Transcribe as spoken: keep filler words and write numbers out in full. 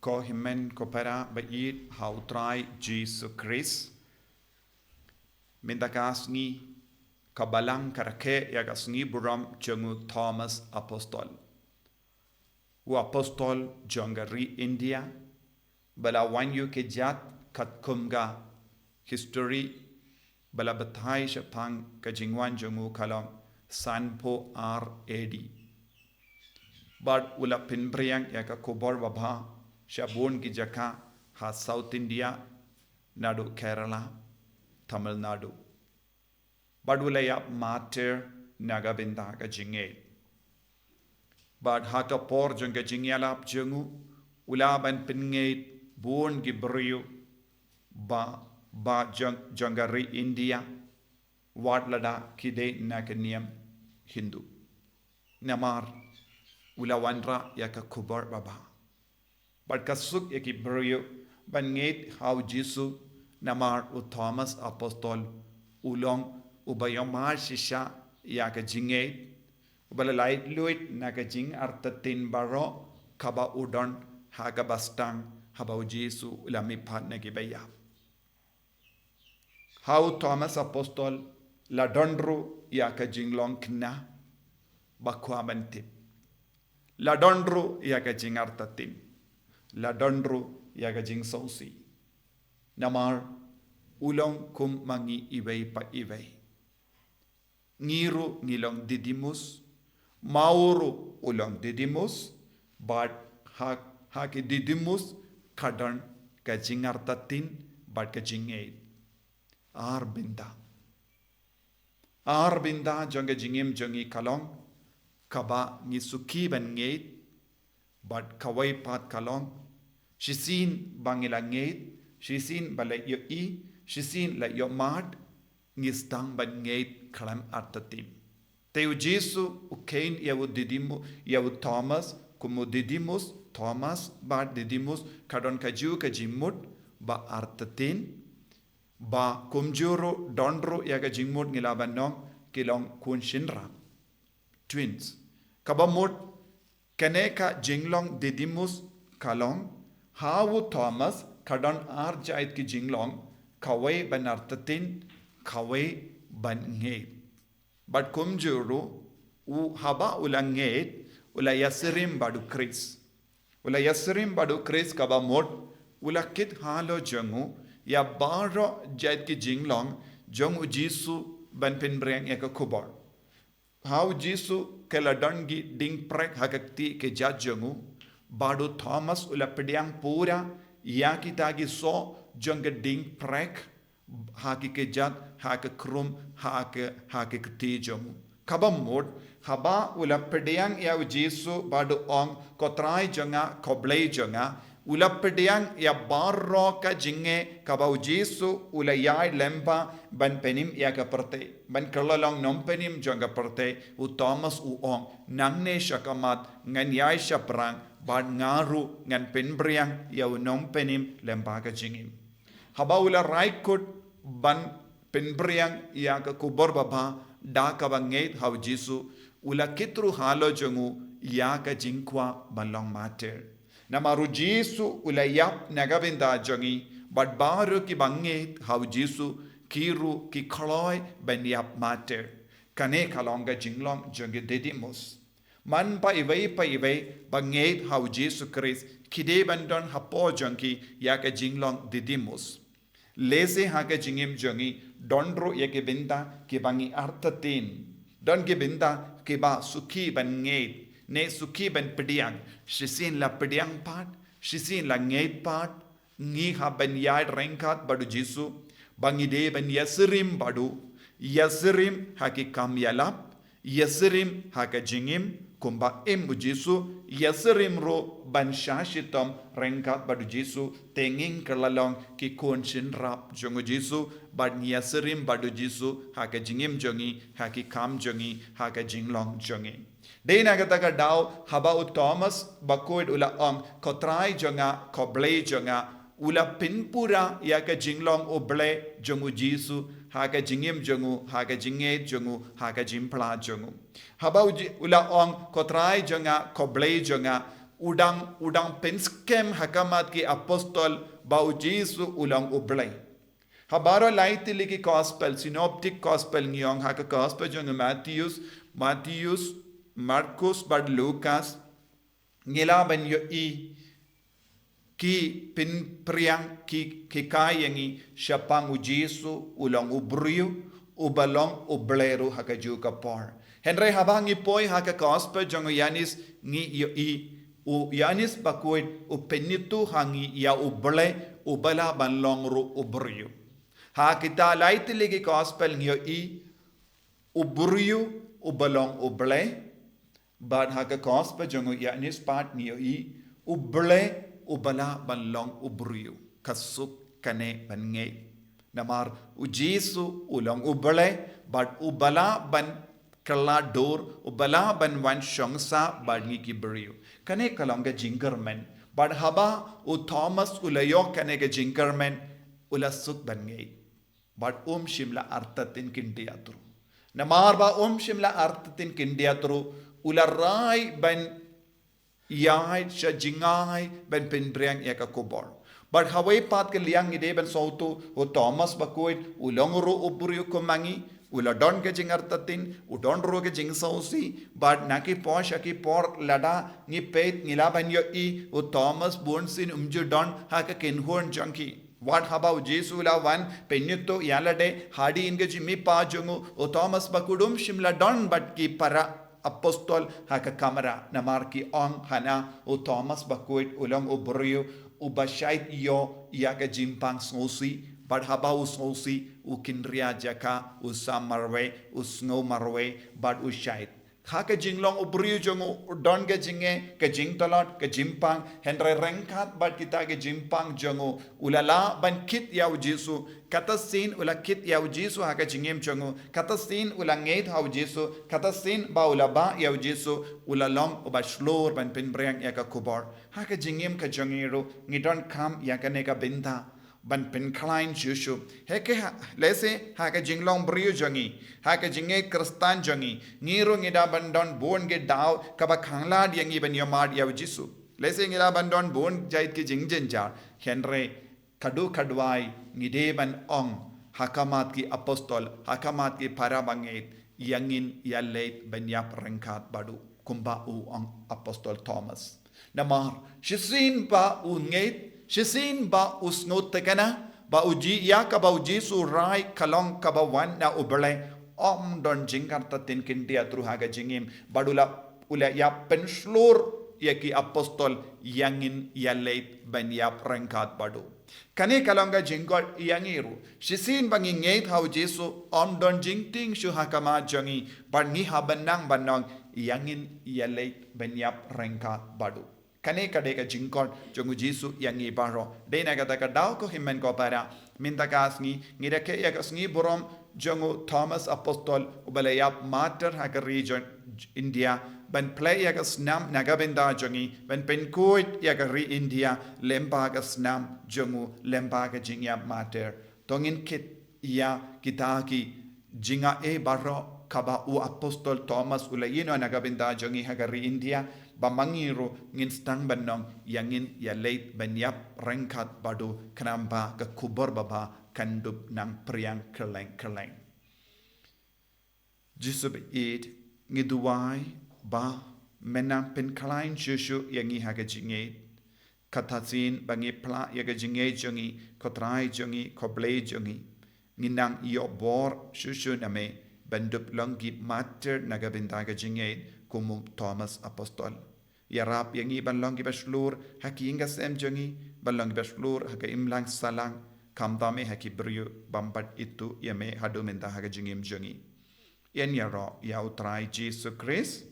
Ko hynmen ko para ba ïeit ha u Trai Jisu Khrist. Mynta ka sngi ka Balang ka rakhe ïa ka sngi burom jong u Thomas Apostol. U Apostol jong ka ri India, ba la wan ïa u kjat katkum ka history, ba la batai shaphang ka jingwan jong u ka long sanphew ar A D. Bad u la pynphriang ïa ka khubor babha sha bun ki jaka ha South India, naduh Kerala, Tamil Nadu. Bad u la ïap martyr na ka bynta ka jingngeit. Bad ha ka por jong ka jingïalap jong u, u lah ban pynngeit bun ki briew ba, ba jong, jong ka ri India, wat lada ki dei na ka niam Hindu. Namar u la wanrah ïa ka khubor babha. Bad ka suk ïa ki briew ban ngeit ha u Jisu, namar u Thomas Apostol u long uba ïohmad shisha ïa ka jingngeit, uba la laitluid na ka jingartatien baroh kaba u don ha kaba sdang haba u Jisu u la mihpat na kiba ïap. Ha u Thomas Apostol la don ruh ïa ka jinglong khynnah ba kwah ban tip. La don ruh ïa ka jingartatien. La don ruh ïa ka jingsngewsih. Namar u long kum ma ngi iwei pa iwei. Ngi ruh ngi long Didymus, ma u ruh u long Didymus, bad ha, ha ki Didymus ka don ka jingartatien bad ka jingngeit. Ar bynta. Ar bynta jong ka jingim jong ngi ka long kaba ngi suki ban ngeit, bad kawei pat ka long, shisien ba ngi la ngeit, shisien ba la ïohi, shisien la ïohmad, ngi sdang ban ngeit khlem artatien. Te u Jisu u kheiñ ïa u Didymu-, ïa u Thomas, kum u Didymus, Thomas bad Didymus, ka don kajuh ka jingmut ba artatien, ba kumjuh ruh don ruh ïa ka jingmut ngi lah ban ong ki long khun shynrang. Twins. Kaba mut, kane ka jinglong Didymus ka long, ha u Thomas ka don ar jait ki jinglong, kawei ban artatien, kawei ban ngeit. Bad kumjuh ruh, u haba u la ngeit, u la ïasyriem bad u Khrist. U la ïasyriem bad u Khrist kaba mut, u la kit halor jong u, ïa baroh jait ki jinglong, jong u Jisu ban pynphriang ïa ka khubor. Ha u Jisu ka la don ki diengpyrkhat ha ka kti kjat jong u, bad u Thomas u la pdiang pura, ïa kita ki soh jong ka diengpyrkhat, ha ki kjat, ha ka khrum, ha ka, ha ka kti jong u. Kaba mut, haba u la pdiang ïa u Jisu bad u ong, ko Trai jong nga, ko Blei jong nga, u la pdiang ïa baroh ka jingeh kaba u Jisu u la ïaid lyngba ban pynim ïa ka pyrthei. Ban kylla long nongpynim jong ka pyrthei, u Thomas u ong, nangne sha khmat, ngan ïaid shaphrang, bad nga ruh ngan pynphriang ïa u nongpynim lyngba ka jingim. Haba u la rai kut ban pynphriang ïa ka khubor babha da kaba ngeit ha u Jisu, u la kit ruh halor jong u ïa ka jingkwah ban long martyr. Namar u Jisu u la ïap na ka bynta jong ngi, bad baroh kiba ngeit ha u Jisu ki ruh ki kloi ban ïap martyr. Kane ka long ka jinglong jong ki Didymus. Man ba iwei pa iwei ba ngeit ha u Jisu Khrist, ki dei ban don hapoh jong ki ïa ka jinglong Didymus. Lehse ha ka jingim jong ngi, don ruh ïa ki bynta kiba ngi artatien. Don ki bynta kiba suki ban ngeit, ne suki ban pdiang, shisien la pdiang pat, shisien la ngeit pat, ngi hap ban ïaid ryngkat bad u Jisu, ba ngi dei ban ïasyriem bad u, ïasyriem ha ki kam ïalap, ïasyriem ha ka jingim, kumba im u Jisu, ïasyriem ruh ban shah shitom ryngkat bad u Jisu, te ngin kylla long ki khun shynrap jong u Jisu, bad ngi ïasyriem bad u Jisu, ha ka jingim jong ngi, ha ki kam jong ngi, ha ka jinglong jong ngi. Dei na kata ka daw, haba u Thomas bakhuid u la ong, ko Trai jong nga, ko Blei jong nga, u la pynpura ïa ka jinglong U Blei jong u Jisu, ha ka jingim jong u, ha ka jingngeit jong u, ha ka jingpla jong u. Haba u Ji-, u la ong, ko Trai jong nga, ko Blei jong nga, u dang, u dang pynskhem ha khmat ki apostol ba u Jisu u long u Blei. Ha baroh lai tylli ki gospel, synoptic gospel ngi ong, ha ka gospel jong u Mattheus, Mattheus, Markus bad Lukas, ngi lah ban ïohi ki pynpriang, ki, ki kai ïa ngi shaphang u Jisu u long u briew, uba long u Blei ruh ha kajuh ka por. Hynrei haba ngi poi ha ka gospel jong u Ïoannis ngi ïohi u Ïoannis Bakhuid u pynithuh ha ngi ïa u Blei uba lah ban long ruh u briew. Ha kita lai tylli ki gospel ngi ïohi u briew uba long u Blei, bad ha ka gospel jong u Ïoannis pat ngi ïohi u Blei uba lah ban long u briew. Ka suk kane ban ngeit. Namar u Jisu u long u Blei, bad uba lah ban kylla dur, uba lah ban wan shong sah bad ngi ki briew. Kane ka long ka jingkyrmen. Bad haba u Thomas u la ïoh kane ka jingkyrmen, u la suk ban ngeit. Bad um shym la artatien khyndiat ruh. Namar ba um shym la artatien khyndiat ruh, u la rai ban ïaid sha jngai ban pynpriang ïa ka khubor. Bad ha kawei pat ka liang ngi dei ban sngewthuh, u Thomas Bakhuid u long ruh u briew kum ma ngi, u la don ka jingartatien, u don ruh ka jingsngewsih, bad na ki por sha ki por lada ngi peit ngi lah ban ïohi u Thomas bunsien um ju don ha ka kynhun jong ki. Wat haba u Jisu u la wan pynithuh ïa lade hadien ka jingmihpat jong u, u Thomas Bakhuid um shym la don bad ki para apostol ha ka kamra, namar ki ong hana u Thomas Bakhuid u long u briew uba shait ïoh ïa ka jingpang sngewsih, bad haba u sngewsih u kynriah jaka, u sam marwei, u sngew marwei, bad u shait. Ha ka jinglong u briew jong u, u don ka jingeh, ka jingtlot, ka jingpang, hynrei ryngkat bad kita ka jingpang jong u, u la lah ban kit ïa u Jisu, kata sien u la kit ïa u Jisu ha ka jingim jong u, kata sien u la ngeit ha u Jisu, kata sien ba u la bah ïa u Jisu, u la long uba shlur ban pynpriang ïa ka khubor. Ha ka jingim ka jong ngi ruh, ngi donkam ïa kane ka bynta ban pynkhlaiñ shuh shuh. Hynrei ha, lehse ha ka jinglong briew jong ngi, ha ka jingngeit Khristan jong ngi, ngi ruh ngi dei ban don bun ki daw kaba khanglad ïa ngi ban ïohmad ïa u Jisu. Lehse ngi dei ban don bun jait ki jingjynjar. Hynrei kaduh kaduwai ngi dei ban ong ha khmat ki apostol, ha khmat ki para bangeit, ïa ngin ïaleit ban ïap ryngkat bad u, kumba u ong apostol Thomas. Namar shisien ba u ngeit, shisien ba u sngewtynnad ba u Ji-, ïa kaba u Jisu u rai ka long kaba wan na u Blei, ym don jingartatien khyndiat ruh ha ka jingim, bad u la, u la ïa pynshlur ïa ki apostol, ïa ngin ïaleit ban ïap ryngkat bad u. Kane ka long ka jingkhot ïa ngi ruh. Shisien ba ngi ngeit ha u Jisu, ym don jingtieng shuh ha khmat jong ngi, bad ngi hap ban nang ban ong, ïa ngin ïaleit ban ïap ryngkat bad u. Kane ka dei ka jingkhot jong u Jisu ïa ngi baroh. Dei na kata ka daw ko hynmen ko para, mynta ka sngi ngi da khein ïa ka sngi burom jong u Thomas Apostol uba la ïap martyr ha ka ri jong India, ban plie ïa ka snam na ka bynta jong ngi, ban pynkhuid ïa ka ri India lyngba ka snam jong u, lyngba ka jingïap martyr. To ngin kit ïa kita ki jingaiei baroh kaba u Apostol Thomas u la ïehnoh na ka bynta jong ngi ha ka ri India, ba ma ngi ruh ngin sdang ban ong, ïa ngin ïaleit ban ïap ryngkat bad u, khnang ba ka khubor babha kan dup nang phriang kylleng kylleng. Jisu baieit, ngi duwai ba men nang pynkhlaiñ shuh shuh ïa ngi ha ka jingngeit. Kata sien ba ngi phla ïa ka jingngeit jong ngi, ko Trai jong ngi, ko Blei jong ngi, ngin nang ïoh bor shuh shuh na me ban dup long ki martyr na ka bynta ka jingngeit kum u Thomas Apostol. Ïarap ïa ngi ban long kiba shlur ha ki ïing ki sem jong ngi, ban long kiba shlur ha ka imlang sahlang, khamtam eh ha ki briew bym pat ithuh ïa me haduh mynta ha ka jingim jong ngi. Yn ïaroh ïa u Trai Jisu Khrist.